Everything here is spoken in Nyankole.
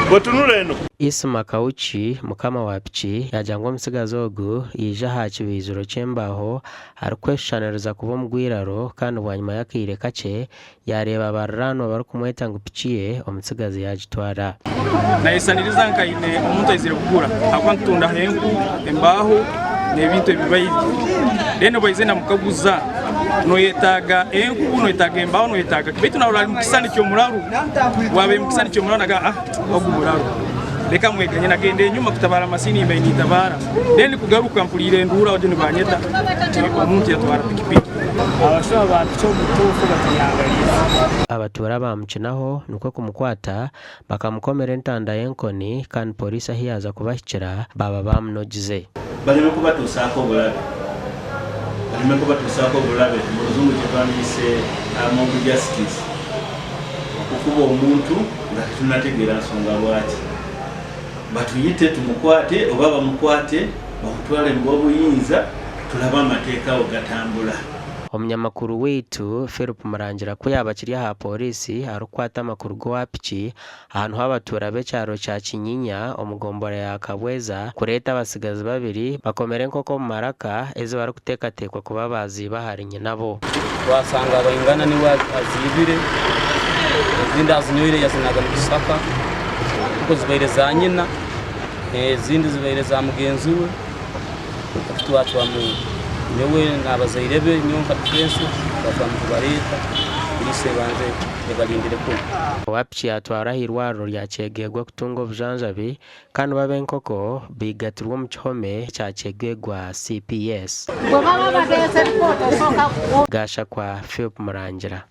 Gwe tunura eno. Isma Kauchi, mukama wa piki, yaagira ngu omutsigazi ogu yaija aha kibaiziro ky'embaho arikweshushaniriza kuba omugwiraro kandi bwanyima y'akaire kakye yaareeba abariraanwa barikumweta ngu piki ye omutsigazi yaagitwara. Nayesaniriza nka aine omuntu aizire kugura ahakuba nitutundaho enku, embaaho n'ebintu ebi bairya. Then obu aizire namukaguza noyetaaga enku, noyetaaga embaaho, noyetaaga ki? Baitu narora ari mukisani ky'omuraru, waaba ari mukisani ky'omuraru nagamba ah ogu muraru reka mweganye. Nagenda enyuma kutabaara masiini mbaire nintabaara then kugaruka mpuriire enduuru aho nibanyeta nti omuntu yatwara pikipiki. Abashaho ba piki omu butuufu batunyangariize. Abatuura baamukinaho nikwo kumukwata bakamukomera entanda y'enkoni kandi pooriisi ahi yaaza kubahikira baaba baamunogize. Bareme kubatuusaako oburabe. Bareme kubatuusaako oburabe, omu rujungu eki twandiyise mob justice, okukuba omuntu nga titunategeera nsonga lwaki. Batuyite tumukwate oba bamukwate bamutware omu b'obuyinza turabe amateeka aho gatambura. Omunyamakuru waitu Phillip Murangira ku yaaba akiri aha pooriisi arikukwata amakuru g'owa piki, aha niho abatuura b'ekyaro kya Kinyinya omu gombora ya Kabweza kureeta abatsigazi babiri bakomire enkoko omu maraka ezi barikuteekateekwa kuba baaziiba ahari nyinabo. Twasanga Bayingana niwe aziibire, ezindi azinyoire yazinaga omu kisaka kuko zibaire za nyina, ezindi zibaire za mugenzi we. Hati twacwamu nyowe n'abazaire be, nyowe nka difensi, twacwamu kubareeta puriisi ebanze ebarindire kunu. Owa piki yatwarwa ah'eirwariro rya Kyegegwa kutunga obujanjabi Kandi bo ab'enkoko baigatirwe omu kihome kya Kyegegwa CPS. Gashakwa Philp Murangira.